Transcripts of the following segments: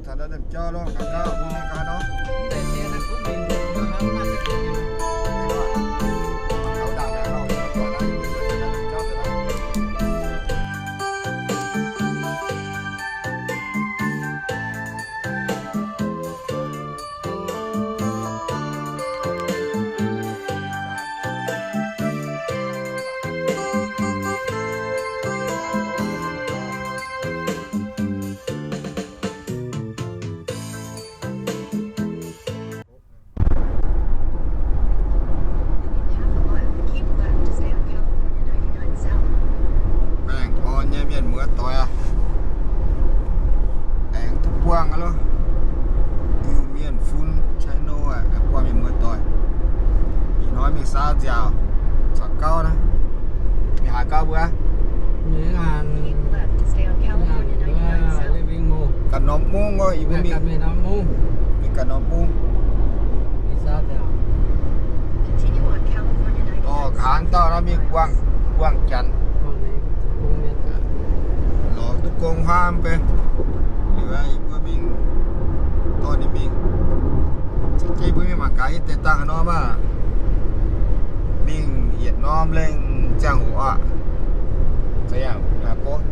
Taux ndau domh jauv lorqc, gauh gauh bun mingh gaax nor. Baengh orn nyei mienh muoz doic aac, aengx duqv buangh aqv loh. Iu-Mienh Fun channel aac, buangh mienh muoz doic. Ih hnoi mingh saau nziaauc, caux gauv naaiv, mingh haaix gauv mbuo? Ganh norm mungv oc, yie mbuo mingh ganh norm mungv. Orv, nqa'haav dauh naaiv mingh buangh, buangh janx. Lorz duqv gong huaam mv bei. Liuz yie mbuo mingh, dorh ninh mingh. Caux jienv mbuo mingh mangc gaax hitv deix dangh haaix norm maah. Mingh yietc norm lengh ziangh hoc aqv.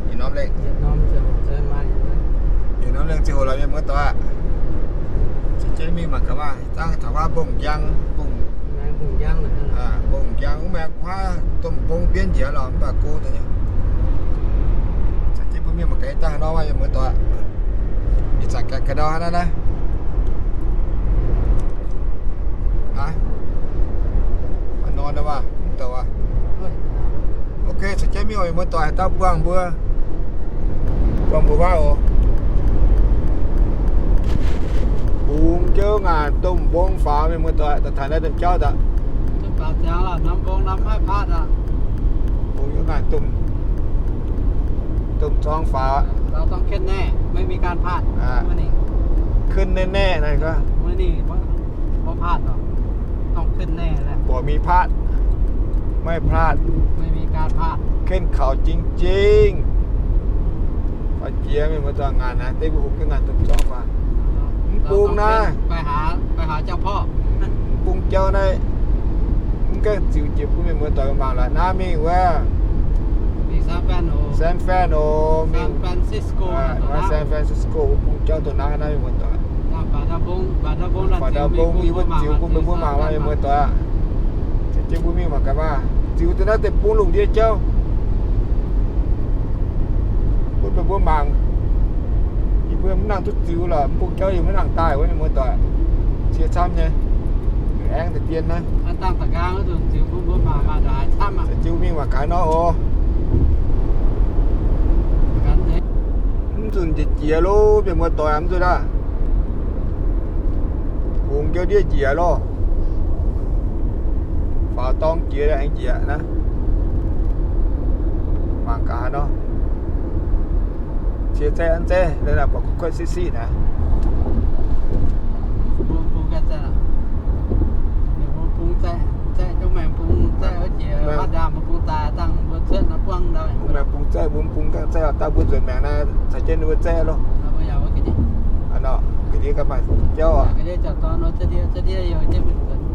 Yietc norm lengh, yietc norm lengh ziangh hoc lorqc, mienh muoz doic aac. Caux jienv mingh mangc gaax maah, zangv taux huaav mbong-njang, mbong-njang wuov maengx huaav domh mbong bienv njiec lorqc, mv baac go deix nyei. Caux jienv mbuo mingh mangc gaax dangh haaix nor maah, mienh muoz doic. Ih zanc gaengh ga'ndau hnangv naaiv naaiv. Nor maah, mv douc aac. Ok, caux jienv mingh oc, mienh muoz doic, haaix dauh buangh mbuo, buangh mbuo huaav oc. Bungx jienv ngaanc domh mbong faaux, mienh muoz doic, daaih taux naaiv domh jauv daaih. Bungx jienv ngaanc domh, domh zorng faaux. Kenv naeqv naaiv gaax. ไม่มีพลาด ไม่พลาด ไม่มีการพลาด เข้มเขาจริงๆ Faaux jiex mienh muoz doic, ngaanc naaiv deix mbuo hungx jienv ngaanc domh zorng faaux. Mv bung naaiv, mv bung jauv naaiv, mv gaengh ziux jiex bun mienh muoz doic mangc lorqc. Naaiv mingh wuov San Fran oc, mingh San Francisco, wuov bung jauv dongh naaiv, naaiv mienh muoz doic. Faaux ndau mbong yie mbuo ziux bun meih mbuo mangc maah, mienh muoz doic. Caux jienv mbuo mingh mangc gaax maah. Ziux deix naaiv deic-bung lungh ndiev jauv bun meih mbuo mangc. Yie mbuo mv nangh duqv ziux lorqc, mv bung jauv yie mbuo mv nangh daaih wuov, mienh muoz doic. Cie camv nyei, aengx deix dien naaiv. Caux jienv mbuo mingh mangc gaax nor oc. Mv nzunc njiec jiex loh, mienh muoz doic, mv nzunc aah. Bungx jienv ndiev njiec loh. Faaux dorng jiex aengx njiec naaiv. Mangc gaax haaix nor. Cie zaeqv an zaeqv, buatc kuv kuotv siqv siqv naaiv. Mbuo maengx bung zaeqv, mbuo mv bung gaengh zaeqv, daaih mbuo nzuonx maengx naaiv caux jienv ninh mbuo zaeqv loh. Ga'ndiev ganh maaih jauv aac.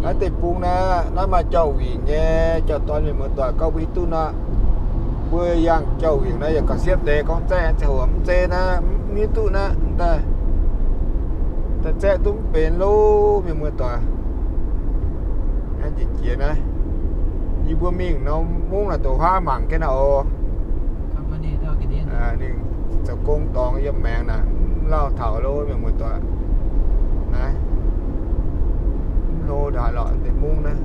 Naaiv deic-bung naaiv, naaiv maaih jauv-wingc nyei, jauv-dorn mienh muoz doic, gorngv mbuo hiuv duqv nor, mbuo yangh jauv-wingc naaiv yaac gauh siepv deix, gorngv zaeqv ziangh hoc mv zeiz naaiv, mv hiuv duqv naaiv, daaih daaih zaeqv duqv mv benx loh, mienh muoz doic. Naaiv njiec jiex naaiv, yie mbuo mingh nor mungv naaic doqc huaav mangc jienv naaiv oc. Ninh zoux gong dorngx yiem maengx naaic, mv lauh taux loh, mienh muoz doic. Naaiv mv hlo ndaaih lorqc, deix mungv naaiv.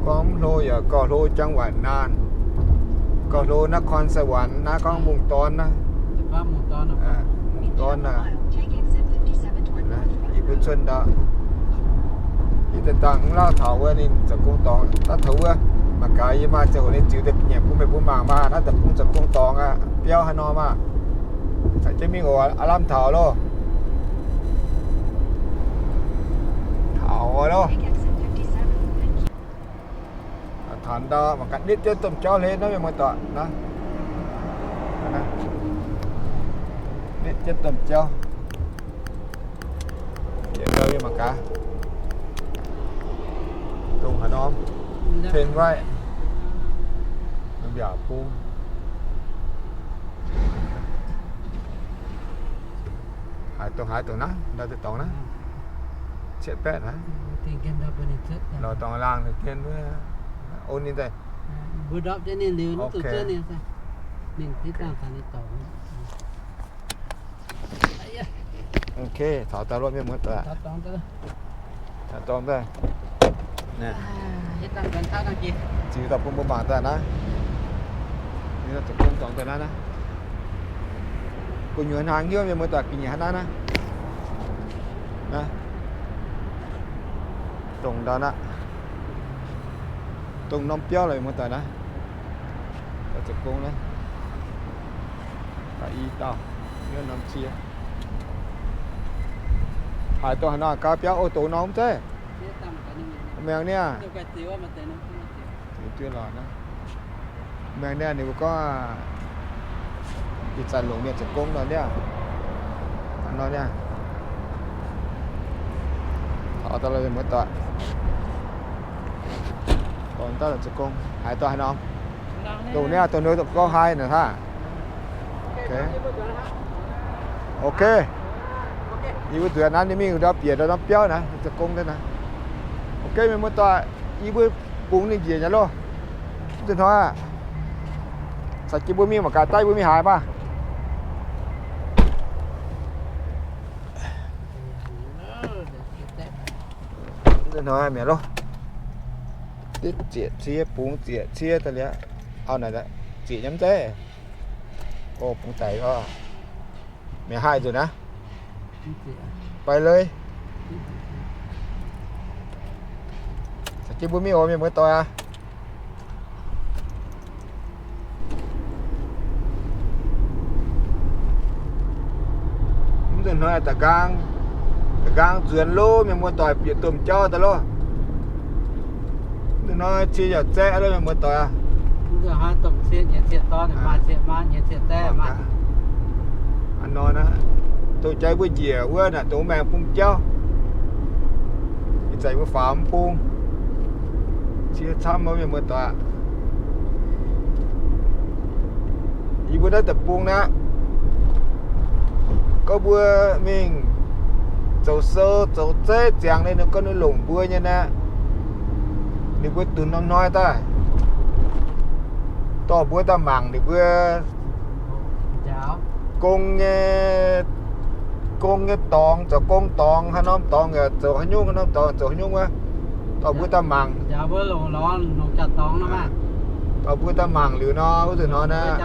Gorngv mv hlo yaac gauh hlo จังหวัดน่าน, gauh hlo นครสวรรค์ naaiv, gorngv mungv dorn naaiv. Mungv dorn naaiv. Yie mbuo cuotv ndau, yie daaih dangh mv lauh taux wuov ninh zoux gong dorngx daaih taux wuov. Mangc gaax yie maaih ziangh hoc ninh ziux deix nyanc bun meih mbuo mangc maah. Naaiv deic-bung zoux gong dorngx aqv, biauv haaix nor maah. Caux jienv mingh oc, aav lamh taux loh. Taux loh. Taux ndau mangc gaax, nitv jienv domh jauv hlen naaiv, mienh muoz doic, nitv jienv domh jauv. Mangc gaax, dongh haaix norm, ten right, mbiaauc bung. Haaix dongh, haaix dongh naaiv, ndau deix dorngx naaiv, cietv baeqv naaiv, lorz dorngx laangh ninh gengh wuov, ov ninh daaih. Ok, taux daaih lorqc mienh muoz doic. Taux dorngx daaih. Ziux daaih bun mbuo mangc daaih naaiv. Ninh ziouc gong dorngx daaih naaiv naaiv. Gu'nyuoz hnaangx hnyouv mienh muoz doic, ga'nyiec hnangv naaiv naaiv. Naaiv, dongh ndau naaiv, dongh norm biauv lorqc mienh muoz doic naaiv. Ziouc gong naaiv. Daaih i dauh, norm cie. Haaix dongh haaix nor gauh biauv, o, dongh norm zeiv. Maengx niaa. Maengx niaa, ninh mbuo gorngv ih zanc longc mienh zoux gong nor niaa. Nor niaa. Taux daaih lorqc mienh muoz doic. Dongh daaih zoux gong haaix dongh haaix norm. Dongh niaa, dongh ninh gorngv haaix naaic hnangv. Ok. Yie mbuo nzuonx naaiv ninh mingh ndau bieqc ndau norm biauv naaiv zoux gong naaiv. Ok mienh muoz doic, yie mbuo bungx ninh njiec nyei loh. Mv zuqc hnoi aqv. Caux jienv mbuo mingh mangc gaax daaih mbuo mingh haaix maah. Mv zuqc hnoi mi'aqv loh. Ditv ziec cie, bungx ziec cie daaih liuz. Auv naaic ziec nyei mv zeiz. O, bungx daic oc. Mienh haih nzunc aqv. Baix leiz. Caux jienv mbuo mingh oc mienh muoz doic aac. Mv nzunc hnoi da'nqaang, da'nqaang nzuonx loh mienh muoz doic, bieqc domh jauv daaih loh. Mv nzunc hnoi cie yaac zaeqv loh mienh muoz doic aac. Hnoi naaiv, dongh jaaix mbuo njiec wuov naaic, dongh maengx bung jauv. Ih zanc mbuo faaux mv bung, cie camv mienh muoz doic aac. Yie mbuo naaiv deic-bung naaiv, gorngv mbuo mingh zoux sou zoux zeiv ziangx ninh, ninh gorngv ninh longc mbuo nyei naaiv, ninh mbuo dunx norm hnoi daaih dorh mbuo daaih mangc ninh mbuo gong nyei, gong nyei dorngx, zoux gong dorngx, haaix norm dorngx yaac zoux haaix nyungc, haaix norm dorngx zoux haaix nyungc wuov, dorh mbuo daaih mangc. Dorh mbuo daaih mangc liuz nor, wuov zanc nor naaiv,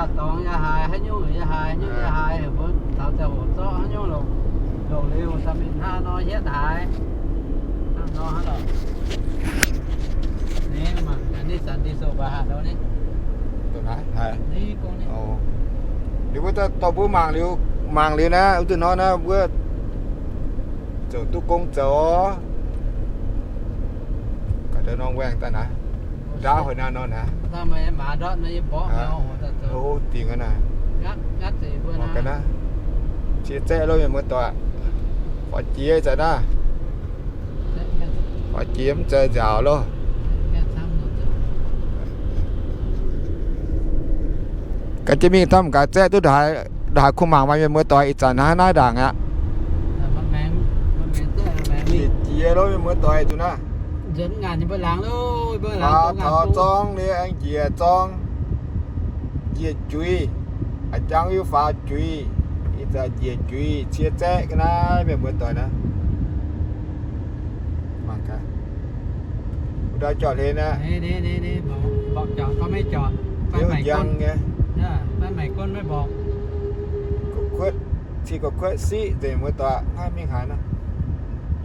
liuz mbuo dorh mbuo mangc liuz, mangc liuz naaiv, wuov zanc nor naaiv mbuo zoux duqv gong zoux, ga'ndiev norm waengh daaih naaiv, ndaauv haaix nor naaiv, dingc naaiv, ga'naaiv cie zaeqv loh mienh muoz doic, faaux jiex zanc naaiv, faaux jiex mv zeiz nziaauc loh. Ga'jiex mingh camv gaax zaeqv duqv ndongc haaix kuh mangc maaih mienh muoz doic ih zanc hnangv naaiv ndaangc aqv. Jiex loh mienh muoz doic zuqc naaiv. Faaux taux zorng liuz aengx njiec zorng, njiec juiz, a'jang yie faaux juiz, ih zanc njiec juiz cie zaeqv ga'naaiv mienh muoz doic naaiv. Mangc gaax, wuov ndau jauv-hlen aqv. Njang nyei. Kuotv, cih gorqv kuotv siqv nzengc muoz doic, maiv mingh haaix nor.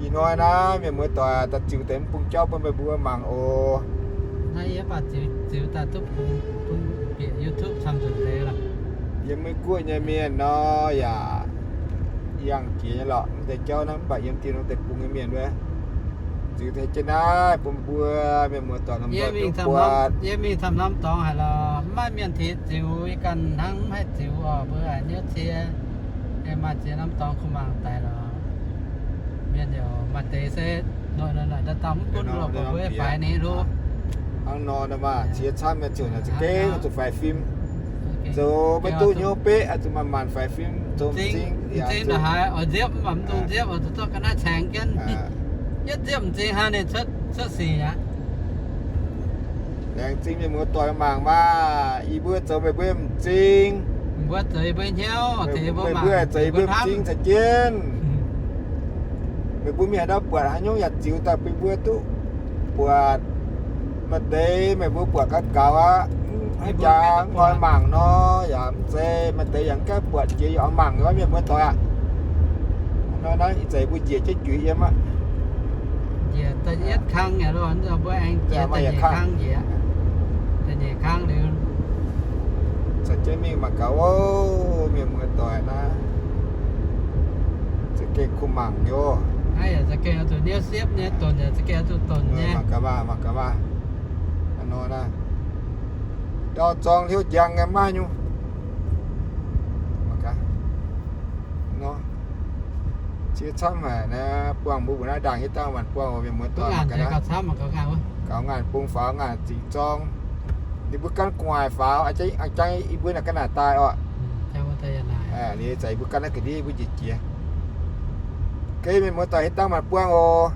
Ih hnoi naaiv mienh muoz doic daaih ziux deix mv bung jauv bun meih mbuo mangc oc. Yiem Meiv Guoqv nyei mienh nor yaac yangh jiex nyei lorqc. Mv deix jauv naaiv mv baac yiem dieh norm deic-bung nyei mienh wuov, ziux deix jienv naaiv bun mbuo mienh muoz doic lomh nzoih duqv buatc. Yie mingh camv norm dorngx haic lorqc, mv maaih mienh tengx ziux, yie ganh hnangv mv haih ziux oc. Mbuo haiz hnyouv cie, maaih ziex norm dorngx kuh mangc daic lorqc. Mienh yaac maaih deix se noic noic noic daaih dauh mv bun lorqc, mbuo faix ninh loh. Hnangv nor naaic maah, cie camv nyei ziouc naaic za'gengh zuqc faix fim. Zoux maiv duqv hnyouv beqv, zuqc manc-manc faix fim, zoux m'zing. M'zing ndongc haaix oix nziepv mv baac mv dungx nziepv, oix zuqc zorqv ga'naaiv caengx jienv. Yietv nziepv m'zing hnangv ninh cuotv sic aqv. Laengz zingh mienh muoz-doic mangc maah, yie mbuo zoux meih mbuo m'zing. Mbuo zoux yie mbuo hnyouv, meih mbuo zoux yie mbuo m'zing caux jienv. Meih mbuo mienh ndau buatc haaix nyungc yaac ziux daaih bun mbuo duqv buatc. Maaih deix meih mbuo buatc gaux gaux aqv, haaix jaax nqoi mangc nor yaac mv zeiz, maaih deix yaac mv gaengh buatc jiex yaac oix mangc nor mienh muoz-doic aqv. Nor naaiv ih zanc mbuo njiec jienv juix yiem aqv. Njiec da'yietv kang yaac lo, mbuo aengx jiex da'nyeic kang njiec. Da'nyeic kang liuz, caux jienv mingh mangc gaax oc, mienh muoz-doic naaiv. Za'gengh kuh mangc nyei. Naaiv yaac za'gengh oix zuqc niouv siepv nyei, donx yaac za'gengh oix zuqc donx nyei. Mangc gaax maah, mangc gaax maah. Hnangv nor naaiv, ndau zorng hliouv njang nyei maiv nyungc. Mangc gaax. Nor, cie camv haic naaiv, buangh mbuo mbuo naaiv ndaangc hietv dangh maanc buangh oc, mienh muoz-doic. Mangc gaax naaiv, gaux ngaanc bung faaux, ngaanc zingc zorng. Ninh mbuo gan gu'nguaaic faaux, a'jang yie mbuo naaic ga'naaiv daaih oc. Liuz zaqc yie mbuo gan naaiv ga'ndiev mbuo njiec jiex. Ga'naaiv mienh muoz-doic hietv dangh maanc buangh oc.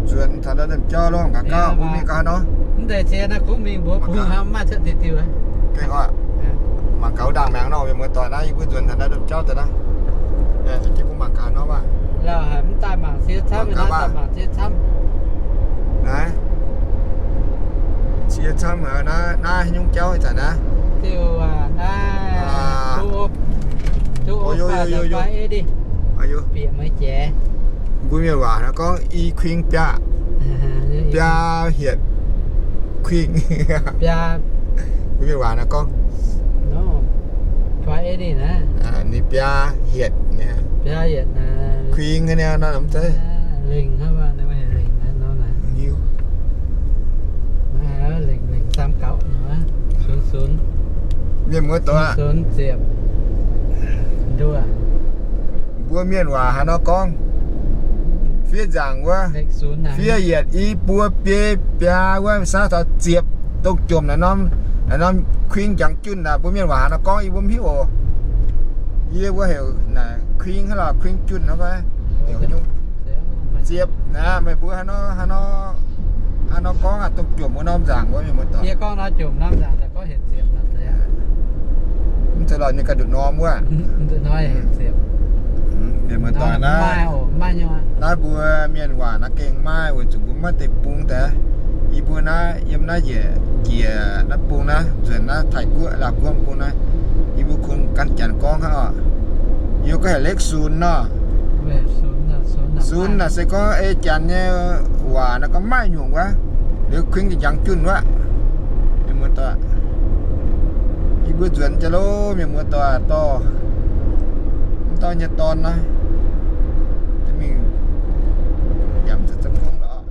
Nzuonx taux ndau ndemh jauv lorqc, mangc gaax gauh mbuo mingh gaax nor. Mv deix cie naaiv kuv mingh mbuox bung hnangv maaih cuotv diuh diuh. Gengh oc, mangc gaax ndangh maengx nor, mienh muoz-doic naaiv, yie mbuo nzuonx taux ndau ndemh jauv daaih naaiv. Jiex mbuo mangc gaax nor maah. Lauh haic mv daaih mangc cie camv, mangc gaax maah. Naaiv cie camv haic naaiv, naaiv nyungc jauv ih zanc naaiv. Diuh naaiv, bieqc meih jiex. Mbuo mienh waac naaiv gorngv i kuing biaa, biaa hietc kuing. Mbuo mienh waac naaiv gorngv ninh biaa hietc, kuing nyei nor mv zeiz. Mienh muoz-doic, mbuo mienh waac haaix nor gorngv? Fiev nzaangc wuov, fiev yietc i buo biei biaa wuov, saauv taux ziepc, dongh jomc naaiv norm, naaiv norm kuing njangx junh naaic, mbuo mienh waac haaix nor gorngv yie mbuo mv hiuv oc. Yie mbuo heuc naaic kuing hnangv lorqc, kuing junh hnangv fai? Ziepc naaic, meih mbuo haaix nor, haaix nor gorngv aqv, dongh jomc wuov norm nzaangc wuov, mienh muoz-doic. Mv zeiz lorqc, nyei ganh nduqc norm wuov. Mienh muoz-doic naaiv, naaiv mbuo mienh waac naaiv gengh maaih weic zuqc mbuo maiv deix bung daaih. Yie mbuo naaiv yiem naaiv njiec, njiec naaiv bung naaiv, nzuonx naaiv Taiv-Guoqv, Laauv-Guoqv bung naaiv, yie mbuo kungx gan Janx gorngv hnangv oc. Yie mbuo gorngv heuc เลขศูนย์ nor. ศูนย์ naaic se gorngv ei Janx nyei waac naaiv gorngv maaih nyungc wuov, liuz kuing njangx junh wuov. Mienh muoz-doic, yie mbuo nzuonx jiex lov, mienh muoz-doic, dorh mv dorh nyei dorn naaiv, mingh yaac mv zuqc zoux gong lorqc.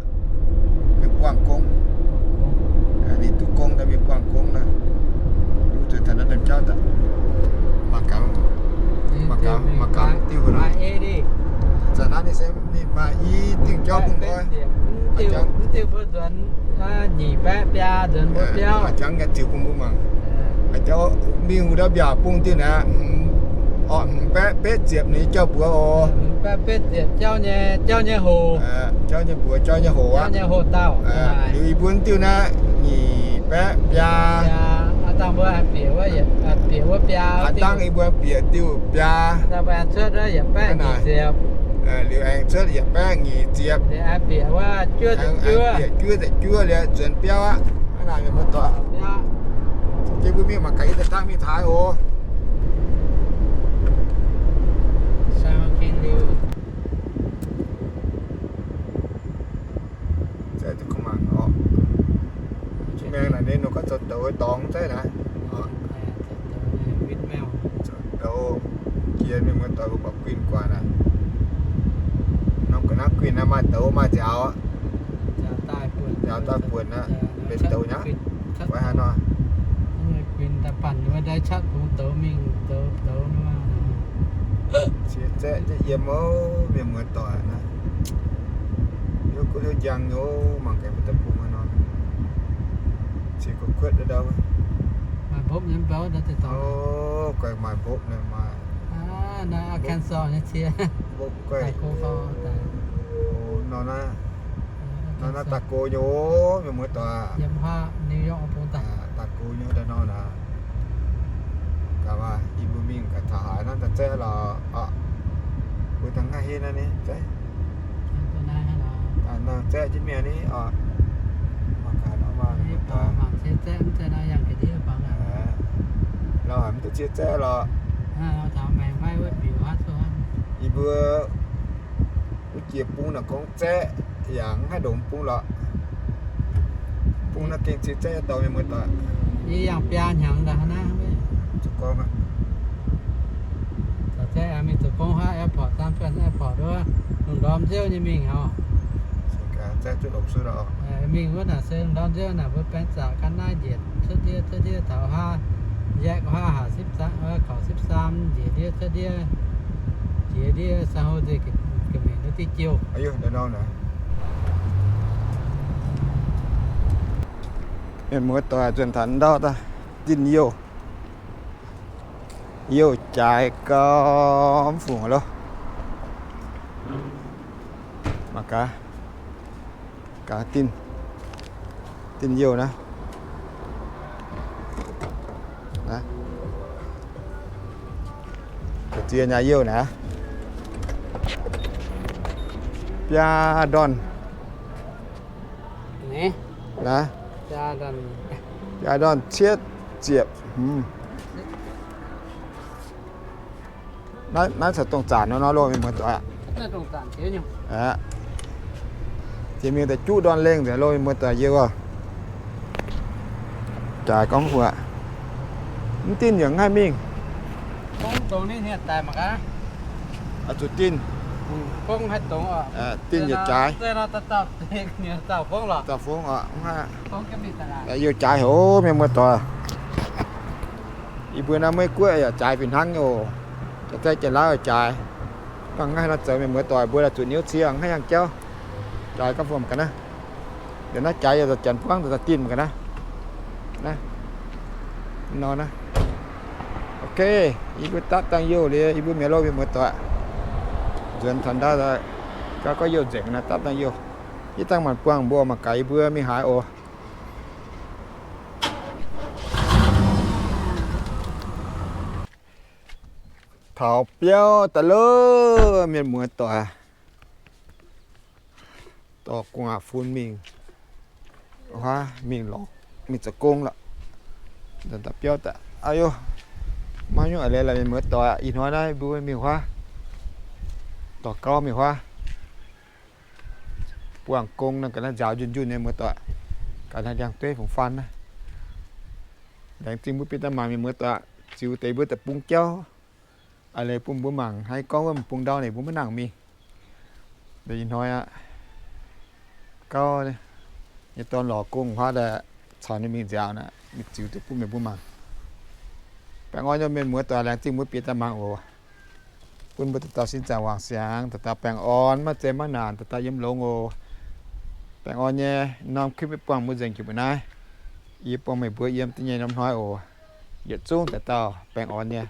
Mingh buangh gong, ninh duqv gong daaih mingh buangh gong nor. Mbuo zuqc taux naaiv domh jauv daaih, mangc gaax, mangc gaax diuh nor. Zanc naaiv ninh se ninh maaih i diuh jauv bun nqoi. Mv diuh mbuo nzuonx nyic baeqv biaa nzuonx mbuo biauv. Jangx nyei ziux bun mbuo mangc. Mingh wuov ndau mbiaauc bung diuh naaiv, orqc, hmz baeqv betv ziepc ninh jauv-mbuox oc. Hmz baeqv betv ziepc jauv nyei, jauv nyei hoc. Jauv nyei mbuox, jauv nyei hoc aqv. Liuz yie mbuo diuh naaiv nyic baeqv biaa. Aa dangh mbuo bieqc wuov, bieqc wuov biaa. Aa dangh yie mbuo bieqc diuh biaa. Cuotv yietc baeqv nyic ziepc. Liuz aengx cuotv yietc baeqv nyic ziepc. Bieqc wuov juov, bieqc juov, bieqc juov liuz nzuonx biauv aqv. Hnangv naaic mienh muoz-doic, jiex mbuo mingh mangc gaax yie daaih dangh mingh taux haaix oc. Mangc oc. Maeng naaic ninh nor gorngv zoux douz dorngx zeiv naaiv. Zoux douz jiex mienh muoz-doic mbuo buatc guinh guaax naaic. Norm ga'naaiv guinh naaiv maaih douz maaih nziaaux. Nziaaux daaih buonc aqv, benx douz nyei aqv. Fai haaix nor? Yiem oc, mienh muoz-doic naaiv. Hiuv duqv hiuv njang nyei, mangc gaax mbuo deic-bung haaix nor. Ciex kuotv-kuotv ndau. Maaih mbopv nyei mbau, guaih maaih mbopv naaiv, maaih Arkansas nyei cie. Mbopv guaih. Nor naaiv, nor naaiv daaih go nyei oc, mienh muoz-doic. Daaih go nyei daaih nor naaiv. Gaax maah, yie mbuo mingh gaax taux haaix nor daaih zaeqv lorqc. Mbuo daaih ngaih henv naaiv ni zaeqv. Zaeqv jienv mingh ni oc. Mangc gaax nor maah, mienh muoz-doic. Lauh haic mv duqv cie zaeqv lorqc. Yie mbuo wuov jiex bung naaic gorngv zaeqv yaac mv haih ndongc bung lorqc. Bung naaiv gengh cie zaeqv dorh mienh muoz-doic. Yie yangh biaa hnyangx daaih hnangv naaiv. Zuqc gorngv aqv. Mingh zuqc gorngv huaav airport, San Fran airport wuov, lungh ndorm nziouv nyei mingh oc. Mingh wuov naaic se lungh ndorm nziouv naaic mbuo baeng zaqc gan naaiv njiec cuotv ndiev cuotv ndiev taux huaav, Yac huaav haac sipv zaang, korc sipv zaang njiec ndiev cuotv ndiev, jiex ndiev San Jose ga'mingh wuov diuh jiouh. Mienh muoz-doic, nzuonx taux ndau daaih, dinh youh, youh jaaix gau mv fungc loh. Mangc gaax, gaax dinh, dinh youh naaiv. Ga'ziex nyei youh naaiv, biaa ndorn. Biaa ndorn cietv ziepc hmz. Naaiv caux dongh zanc nor nor loh, mienh muoz-doic. Aqv, jiex mingh daaih juqv ndorn lengh nzengc loh, mienh muoz-doic, youh oc. Jaaix gorngv mv fungc aqv. Mv dinh yaac mv haih mingh. Zuqc dinh. Dinh yaac jaaix. Dauh fongv oc, mv haih. Youh jaaix haic, mienh muoz-doic. Yie mbuo naaiv Meiv Guoqv yaac jaaix fih hnangv nyei oc. Jaaix zaeqv jaaix lauv yaac jaaix. Mv baac mv haih nor zoux, mienh muoz-doic, mbuo laih zuqc niouv cie mv haih yangh jauv. Jaaix gorngv fungc ga'naaiv. Liuz naaiv jaaix yaac zanc-zanc buangv daaih dinh ga'naaiv. Naaiv nor naaiv. Ok, yie mbuo dapv dangh youh liuz, yie mbuo mi'aqv loh, mienh muoz-doic. Nzuonx taux ndau, gauh gorngv youh nzengc naaiv, dapv dangh youh. Yie dangh maanc buangh mbuo mangc gaax yie mbuo mingh haaix oc. Taux biauv daaih loh, mienh muoz-doic. Dorh gu'nguaaz-fun mingh huaav, mingh lorz, mingh zoux gong lorqc. Daaih biauv daaih, aa yo, maiv nyungc a'leiz lorqc, mienh muoz-doic. Ih hnoi naaiv mbuo mingh huaav, dorh gauv mingh huaav. Buangh gong naaiv ga'naaiv nziaaux njunh njunh nyei, muoz-doic. Ga'naaiv ndiangx-dueiv fungx-faan naaiv. Laengz zingh mbuo bieqc daaih mangc, mienh muoz-doic, ziux deix mbuo deic-bung jauv. A'leiz bun mbuo mangc, hnangv gorngv wuov bung ndau naaic mbuo maiv nangc mingh. Ih hnoi aqv, gauv nyei dorn lorz gong huaav daaih caux ninh mingh nziaaux naaic, mingh ziux deix bun meih mbuo mangc. Baengh orn nyei mienh muoz-doic, laengz zingh mbuo bieqc daaih mangc oc. Bun mbuo dauh dauh sin zaangc wangc siangx, dauh dauh baengh orn, maiv zeiz maiv naanc, dauh dauh yiem longx oc. Baengh orn nyei, norm clip buangh mbuo nzengc jiex mbuo naaiv. Yie buangh meih mbuo yiem da'nyeic norm hnoi oc. Yietc zungv dauh dauh baengh orn nyei.